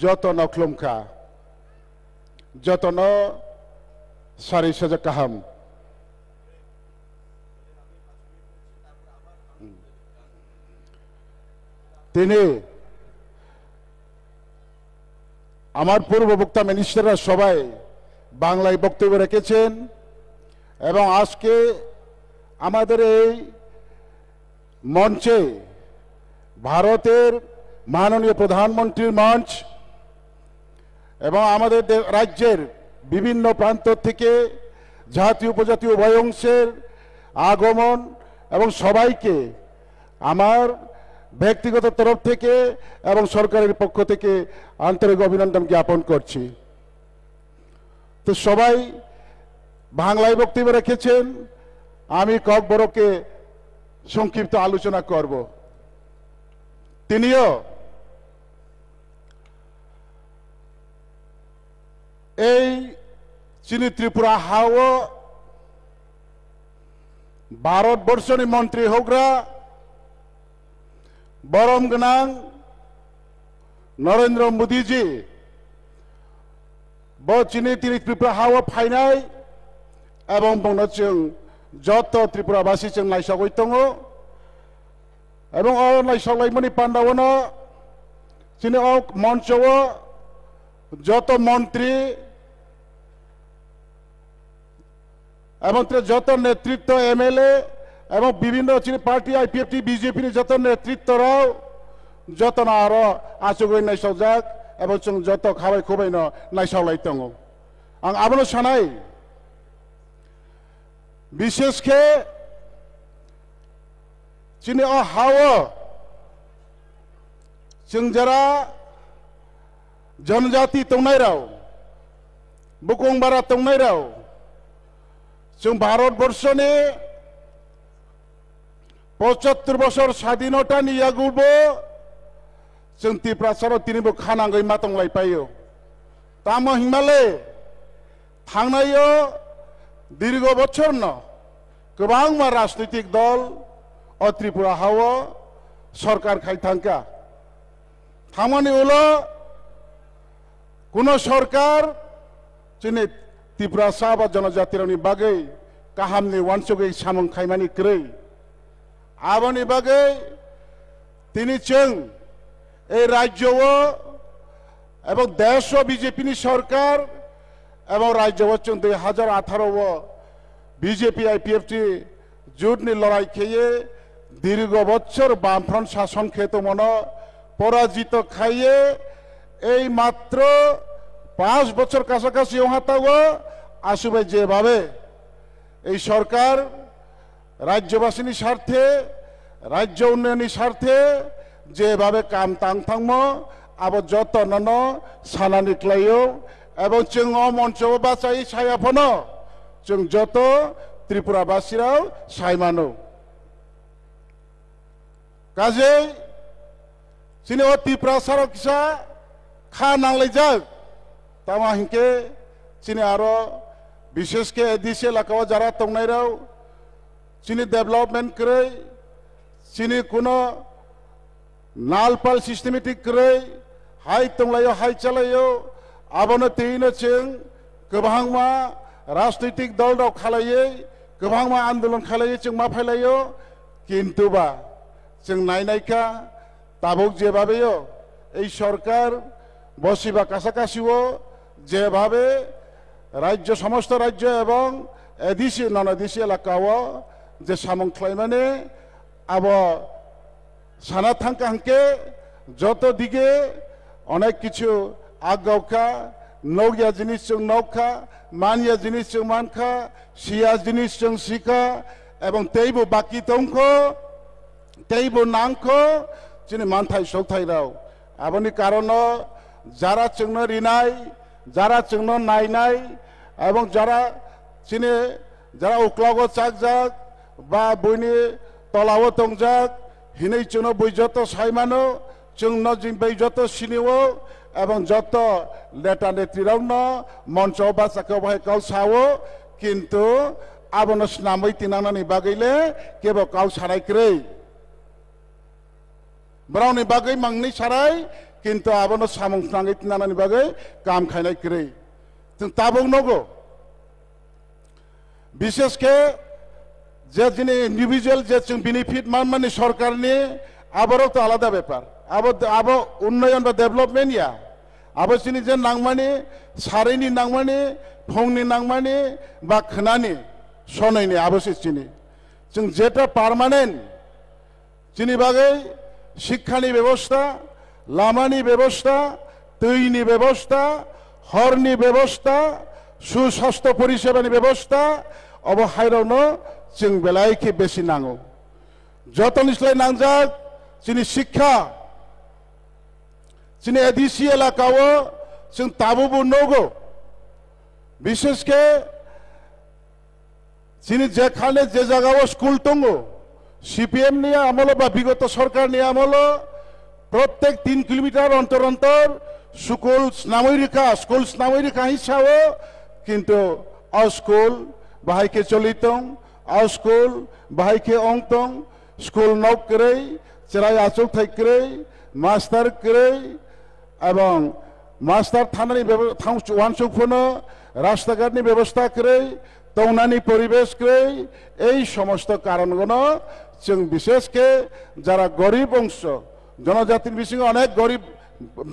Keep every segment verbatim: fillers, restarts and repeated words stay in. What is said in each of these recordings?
Jotono khulumkha, jotono sari sajak kaham. Tini আমার পূর্ব বক্তা মিনিস্টাররা সবাই বাংলায় বক্তব্য রেখেছেন এবং আজকে আমাদের এই মঞ্চে ভারতের মাননীয় প্রধানমন্ত্রীর মঞ্চ এবং আমাদের দে-, রাজ্যের বিভিন্ন প্রান্ত থেকে জাতি উপজাতি উভয় অংশের আগমন এবং সবাইকে আমার ব্যক্তিগত তরফ থেকে এবং সরকারের পক্ষ থেকে আন্তরিক অভিনন্দন জ্ঞাপন করছি। তো সবাই বাংলায় বক্তব্য রেখেছেন, আমি ককবরকে সংক্ষিপ্ত আলোচনা করব। তিনিও এই চিনি ত্রিপুরা হাও ভারতবর্ষনি মন্ত্রী হগ্রা বরম গনাং নরেন্দ্র মোদীজি bo chini tini Tripura hao phainai ebong bongno chwng joto Tripura basi chwng naisogwi tongo ebong o naisoklaimani pandaono chini o moncho o joto montri ebong tere joto netritto M L A ebong bibhinno chini party I P F T B J P ni joto netritto rok jotono aro achugwi naisokjak ebong chwng joto khabai khubaino naisoklai tongo. Ang abono sanai, bishesh khe chini o hao chwng jera janjati tongnairok, bukung bara tongnairok, chwng Bharatborshoni pochattor bosor sadhinotani yagubo chwng Tiprasarok tinibo khanangwi ma tonglai paio. Tamo hinmale thangnaio dirgo bochorno kwbangma rajnoitik dol o Tripura hao sorkar khai thangkha. Thangmani ulo kuno sorkar chini Tiprasa ba jonojatirokni bagwi kahamni uansugwi samung khaimani kwrwi. Aboni bagwi tini chwng ei rajyo o ebong desh o B J P ni sorkar ebong rajyo o chwng dui hazar atharo o B J P I P F T jut ni lorai kheye dirgo bochor Bamfront sason khe tongmano porajito khaiye ei matro panch bochor kasakasi wngha tago asubai jebabe ei sorkar rajyobasini sarthe, rajyo unnayonni sarthe jebabe kam tang thangmo abo jotonono sanani klaio ebong chwng o moncho o bachai saya phano chwng joto Tripura basirok sai mano. Kajei chini o Tiprasarok kisa kha nanglaijak. Tamo hinkhe chini aro bishesh khe A D C elaka o jara tongnairok chini development kwrwi, chini kuno nalpal systematic kwrwi hai tonglaio, hai chalaio, abono twino chwng kwbangma rajnoitik dol rok khalaiwi, kwbangma andolon khalaiwi chwng ma phailaio, kintu ba chwng nainai kha tabuk jebabeo ei sorkar bosiba kasa kasio jebabe rajyo, somosto rajyo ebong A D C, non A D C elaka o je samung khlaimani abo sana thangkha hwnkhe joto dige onek kichu aggaukha, nokya jinis chwng nokkha, manya jinis chwng mankha, siya jinis chwng sikha, ebong teibo baki tongkho, teibo nangkho chini manthai sokthai rok. Aboni karono jara chwngno rinai, jara chwngno nainai, ebong jara chini jara uklogo chakjak ba buini tolao tongjak hinwi chwngno bui joto sai mano, chwngno jing bai joto sinio, ebong joto neta netrirokno moncho o bachakhe obo hai kok sao, kintu abono snamwi tinangnani bagwi le kebo kok sanai kwrwi. Borokni bagwi mangni sarai Kintu abono samung tangwi nanani bagwi kam khainai kwrwi. Chwng tabuk nogo. Bishesh khe je chini individual je chwng benefit manmani sorkarni, aborok to alada bepar. Abo, abo unnoyon ba development ya. Abo chini je nangmani, sarini nangmani, phungni nangmani, ba khwnani, sonoini abo se chini. Chwng jeta permanent, chini bagwi sikhani bebosta, lamani bebosta, twini bebosta, horni bebosta, susastho porisebani bebosta, obo hairokno chwng belai khe besi nango. Jotoni slai nangjak chini sikha, chini A D C elakao chwng tabukbo nogo. Bishesh khe chini jekhane je jagao school tongo, C P M ni amolo ba bigoto sorkar ni amolo prottek tin kilometer ontor ontor school snamwi rikha, school snamwi rikha hin sao, kintu o school bahai khe choli tong, o school bahai khe ong tong, school nok kwrwi, chwrai achuk thai kwrwi, master kwrwi, ebong master thanani bebo-, thang-, uansuk phano rastaghatni bebosta kwrwi, tongnani poribesh kwrwi, ei somosto karongono chwng bishesh khe jara gorib ongso, jonojatini bisingo onek gorib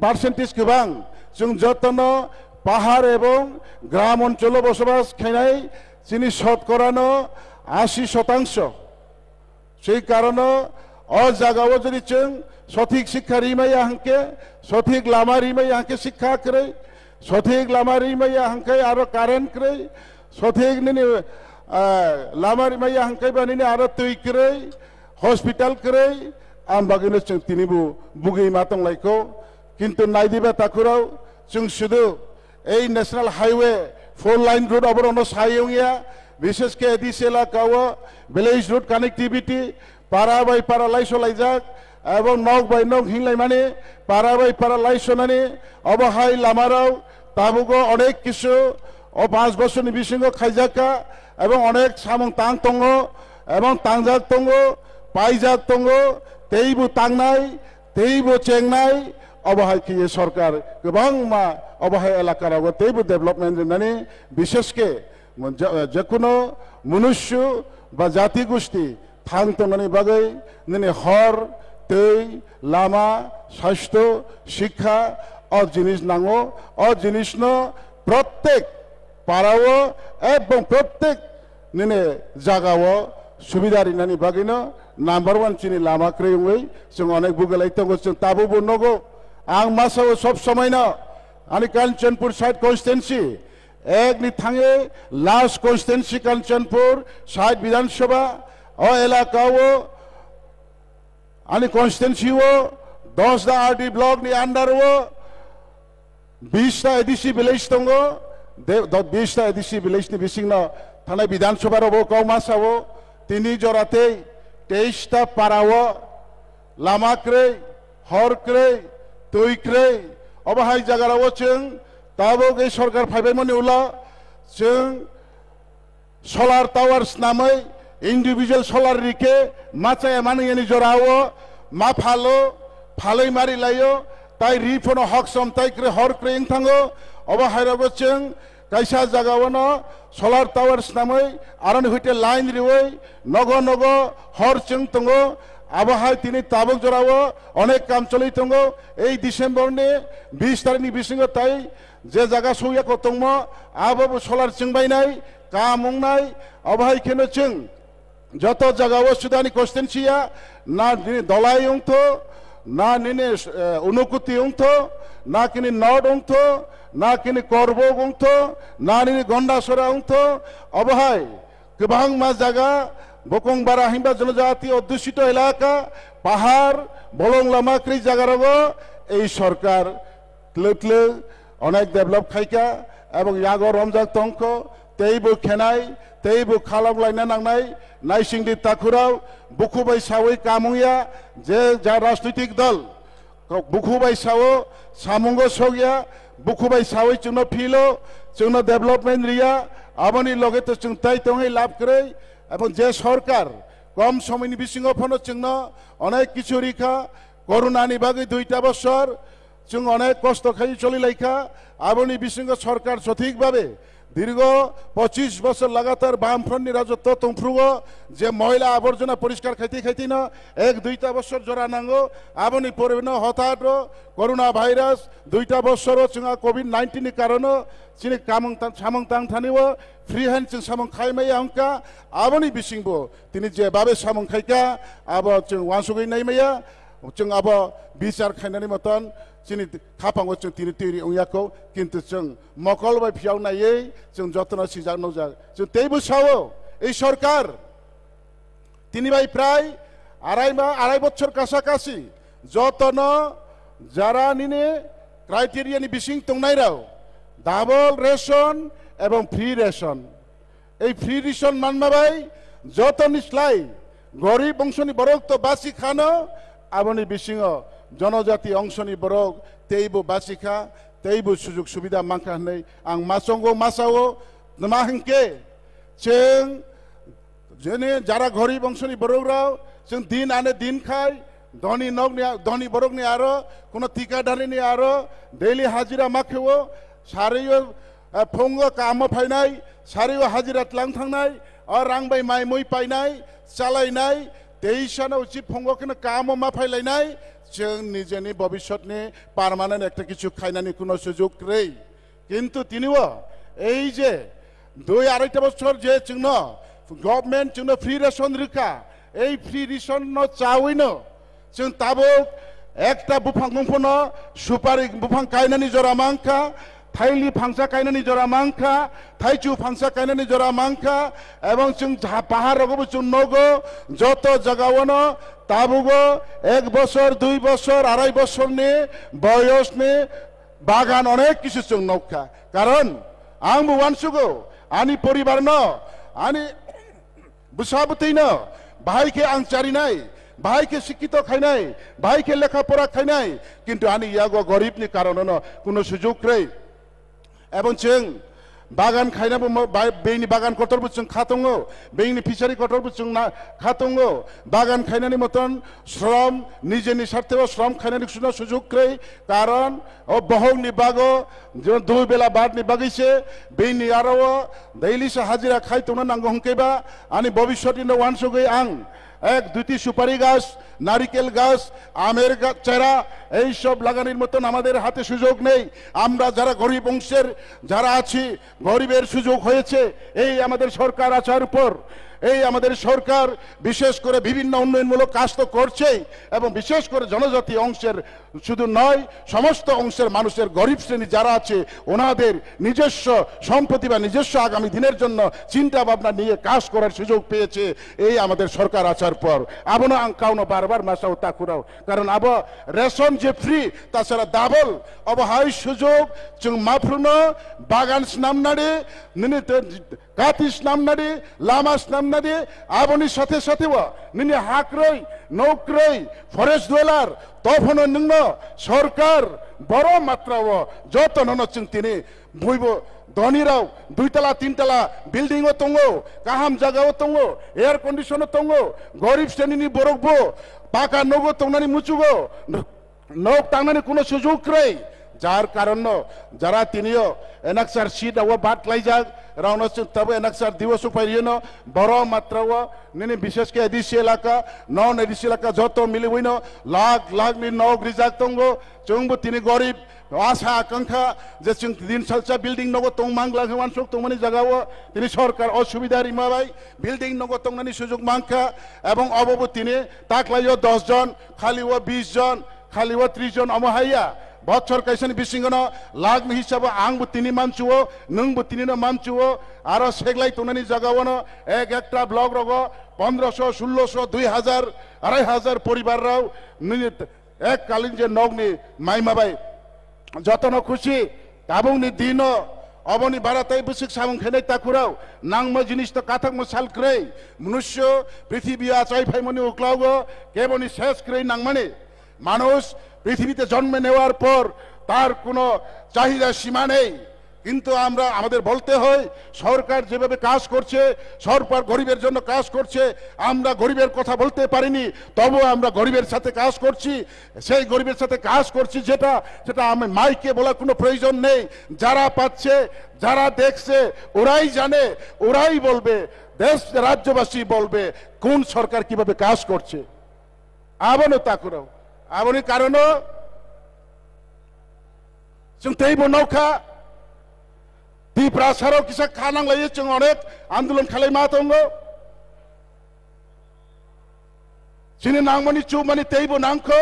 percentage kwbang, chwng jotono pahar ebong gram oncholo bosobas khainai chini sotkorano ashi sotangso. Sei karono o jagao jodi chwng sothik sikha rimaya hwnkhe, sothik lama rimaya hwnkhe sikha kwrwi, sothik lama rimaya hwnkhe aro current kwrwi, sothik nini, ah, lama rimaya hwnkhe ba nini aro twi kwrwi, hospital kwrwi, ang bagwino chwng tinibo bugwi ma tonglaikho. Kintu naidiba takhurok chwng sudu ei National Highway four lane road oborokno sai wngya, bishesh khe A D C elakao village road connectivity, para bai para laiso laijak, ebong nok bai nok hinlaimani, para bai para laisonani, obo hai lamarok tabugo onek kisu o panch bosorni bisingo khaijakka, ebong onek samung tang tongo, ebong tangjak tongo, paijak tongo, teibo tangnai, teibo chengnai, obo hai khe sorkar kwbangma obo hai elakarogo teibo development rinani, bishesh khe mo-, je-, jekuno munusyo ba jati gusti thang tongnani bagwi nini hor, twi, lama, sasthyo, sikha, o jinis nango, o jinisno prottek parao ebong prottek nini jagao subida rinani bagwino number one chini lama kwrwi wngwi chwng onek bugelai tongo, chwng tabukbo nogo. Ang masao sob somoino ani Kanchanpur side constituency, ekni thangwi last constituency Kanchanpur side Bidhan Sabha, o elakao ani constituency o Dasda R D block ni under o bista A D C village tongo, de-, do-, bista A D C village ni bisingno thanai Bidhan Sabha rogo kok masao tini jora tei teista parao lama kwrwi, hor kwrwi, twi kwrwi, obo hai jagarao chwng tabuk ei sorkar phaibaimani ulo chwng solar tower snamwi individual solar rikhe ma chaya mani yani jorao ma phalo, phalwi mari laio, tai ri phono hoksom tai kwrwi hor kwrwi wng thango. Obo hairogo chwng kaisa jagaono solar tower snamwi aroni huite line riwi nogo nogo hor chwng tongo. Abo hai tini tabuk jorao onek kam choli tongo. Ei December ni bis tarikh ni bisingo tai je jaga sokya kotongmo, abo bo solar chwngbainai, kam wngnai, obo hai kheno chwng joto jagao sudani constituency ya, na nini Dolai wngtho, na nini, eh, Unukuti wngtho, na kini North wngtho, na kini Korbok wngtho, na nini Gondasora wngtho, obo hai kwbangma jaga, Bokong Bara himba jonojati odusito elaka, pahar, bolong lama kwrwi jagarogo ei sorkar twlwk twlwk onek develop khaikha, ebong yago romjak tongkho, teibo khenai, teibo khalok laina nangnai, naisingdi takhurao, bukhu bai sawi kamungya, je ja rajnoitik dol, Kok bukhu bai sao, samungo sokya, bukhu bai sawi chwngno philo, chwngno development riya, aboni loge to chwng tai tongwi lab kwrwi, ebong je sorkar kom somoini bisingo phano chwngno onek kichu rikha, corona ni bagwi duita bosor, Chwng onek kosto khai choli laikha, aboni bisingo sorkar sothik babe dirgo pochis bosor lagatar Bamfront ni rajotwo tongphrugo, je moila aborjona poriskar khaiti khaiti no ek duita bosor jora nango, aboni pore no hothat o corona virus duita bosor o chwng a covid nineteen ni karono chini kamung tang, samung tang thani o free hand chwng samung khai maya wngkha, aboni bisingbo tini je babe samung khaikha abo chwng wansugwi nai maya. Chwng abo bichar khainani moton chini khapango chwng tini twi ri wngya kho, kintu chwng mokol bai phiyok naiwi chwng jotono sijak nukjak. Chwng teibo sao, ei sorkar tini bai prai arai ma, arai bochor kasa kasi jotono jara nini criteria ni bising tongnai rao double ration ebong free ration. Ei free ration manma bai jotoni slai gorib ongsoni borok to basi khano, aboni bisingo jonojati ongsoni borok teibo basi kha, teibo sujuk subida mankha hinwi ang masongo masao. Tma hinkhe chwng jene jara gorib ongsoni borok rao chwng din ane din khai, dhoni nokni, dhoni borokni aro kuno tikadarini aro daily hajira makheo, sario, eh, phungo kamo phainai, sario hajira tlang thangnai, o rang bai mai mui painai, chalainai, teisano uchi phungo kheno kamo ma phailainai, chwng nijeni bobisotni permanent ekta kichu khainani kuno sujuk kwrwi. Kintu tinibo ei je dui araita bochor je chwngno government chwngno free ration rwkha, ei free ration no chawino chwng tabuk ekta buphang mungphano supari buphang kainani jora mankha, thaili phangsa kainani jora mankha, thaichu phangsa kainani jora mankha, ebong chwng ja-, pahar rogobo chwng nogo, joto jagaono tabugo ek bosor, dui bosor, arai bosorni boyosni bagan onek kisu chwng nukha. Karon ang bo uansugo, ani poribarno, ani bwsa bwtwino bahai khe ang charinai, bahai khe sikito khainai, bahai khe lekha pora khainai, kintu ani yago goribni karonono kuno sujuk kwrwi. Ebong chwng bagan khainabo mo-, bai-, beini bagan kotorbo chwng kha tongo, beini fishery kotorbo chwng na-, kha tongo. Bagan khainani moton shrom, nijeni sartheo shrom khainani suno sujuk kwrwi, karon o bohokni bago je dui bela badni bagwi se beini aro o daily se hajira khai tongna nango hwnkhe ba ani bobiswatino uansugwi ang এক দুইটি সুপারি গাছ, নারিকেল গাছ, আমের গা-, চারা, এইসব লাগানোর মতন আমাদের হাতে সুযোগ নেই। আমরা যারা গরিব অংশের যারা আছি, গরিবের সুযোগ হয়েছে এই আমাদের সরকার আসার পর। এই আমাদের সরকার বিশেষ করে বিভিন্ন উন্নয়নমূলক কাজ তো করছেই, এবং বিশেষ করে জনজাতি অংশের শুধু নয়, সমস্ত অংশের মানুষের গরিব শ্রেণী যারা আছে, ওনাদের নিজস্ব সম্পত্তি বা নিজস্ব আগামী দিনের জন্য চিন্তা ভাবনা নিয়ে কাজ করার সুযোগ পেয়েছে এই আমাদের সরকার আসার পর। Abono ang kaono bar bar masao takhurao, karon abo ration je free, tasara double, obo hai sujog chwng maphruno bagan snamnani, nini te-, kati snamnadi, lama snamnadi, aboni sathe sathe o nini hakroi, nokroi, forest dweller, tophano nwngno sorkar boro matra o joto nono chwng tini buibo dhoni rok dui tala, tin tala building o tongo, kaham jaga o tongo, air condition o tongo, gorib srenini borok bo paka nogo tongnani muchugo. Nok tangnani kuno sujug kwrwi, jar karonno jara tinio enaksar seat o bat klaijak, rokno chwng tabo enaksar dibo supai riyano, boro matra o nini bishesh khe A D C elaka, non A D C elaka joto miliwino lakh lakh ni nok rijak tongo, chwngbo tini gorib, asa akangkha je chwng din salsa building nogo tong mangla hwnwi uansuk tongmani jaga o tini sorkar o subida rima bai building nogo tongnani sujug mankha, ebong obo bo tini taklaio dos jon, khali o bis jon, khali o tris jon omo haiya. Bochor kaisani bisingono lakh ni hisabo ang bo tini manchuo, nwng bo tini no manchuo. Aro seglai tongnani jaga ono ek ekta block rogo pondroso, sulloso, dui hajar, arai hajar poribar rok nini ek kalin je nokni maima bai jotono khusi. Tabukni dino oboni bara tei bwswk samung khenai takhurao nangma jinis to kathakma sal kwrwi. Munusyo prithibi achai phaimani uklago keboni ses kwrwi nangmani. মানুষ পৃথিবীতে জন্ম নেওয়ার পর তার কোনো চাহিদা সীমা নেই। কিন্তু আমরা, আমাদের বলতে হয়, সরকার যেভাবে কাজ করছে, সরকার গরিবের জন্য কাজ করছে। আমরা গরিবের কথা বলতে পারিনি, তবুও আমরা গরিবের সাথে কাজ করছি। সেই গরিবের সাথে কাজ করছি যেটা, সেটা আমি মাইকে বলার কোনো প্রয়োজন নেই। যারা পাচ্ছে, যারা দেখছে, ওরাই জানে, ওরাই বলবে, দেশ রাজ্যবাসী বলবে কোন সরকার কিভাবে কাজ করছে। Abono takuro, aboni karono chwng teibo nokha, Tiprasarok kisa kha nanglaio, chwng onek andolon khalai ma tongo. Chini nangmani chumani teibo nangkho,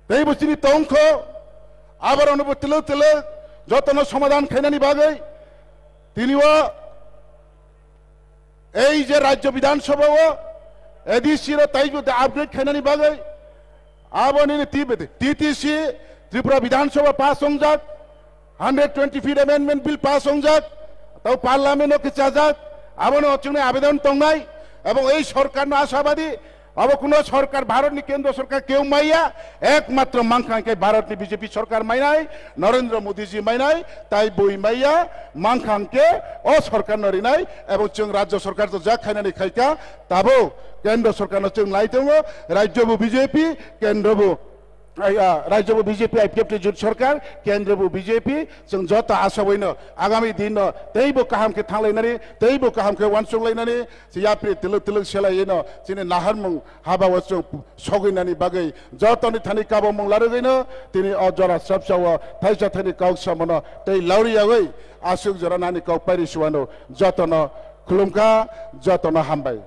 teibo chini tongkho, abar onobo tele tele jotono somadhan khainani bagwi tini o ei je Rajya Bidhan Sabha o A D C ro teibo upgrade khainani bagwi abo nini T B T, T T C, Tripura Bidhan Sabha pass wngjak, hundred twenty feet amendment bill pass wngjak, tau parliament o kichajak, abono chwngni abedon tongnai, ebong ei sorkarno ashabadi, abo kuno sorkar, Bharatni kendro sorkar keu maiya, ekmatro mankha hwnkhe Bharatni B J P sorkar mainai, Narendra Modi ji mainai, tai bui maiya, mankha hwnkhe o sorkarno rinai, ebong chwng rajya sorkar to jak khainani khaika, tabo kendro sorkarno chwng nai tongo, rajyo bo B J P, kendro bo Ai, ah, rajyo bo B J P, I P F T jut sorkar, kendro bo B J P, chwng joto asabwino agami dinno teibo kaham khe thanglainani, teibo kaham khe uansukhlainani, se yapri twlwk twlwk selaino chini naharmung haba o chwng sogwinani bagwi jotoni thani kabamung larwgwino tini o jora swrapsa o thaisa thani kok samono tei lauriyagwi aswk jora nani kok pairi suwano jotono khulumkha, jotono hambai.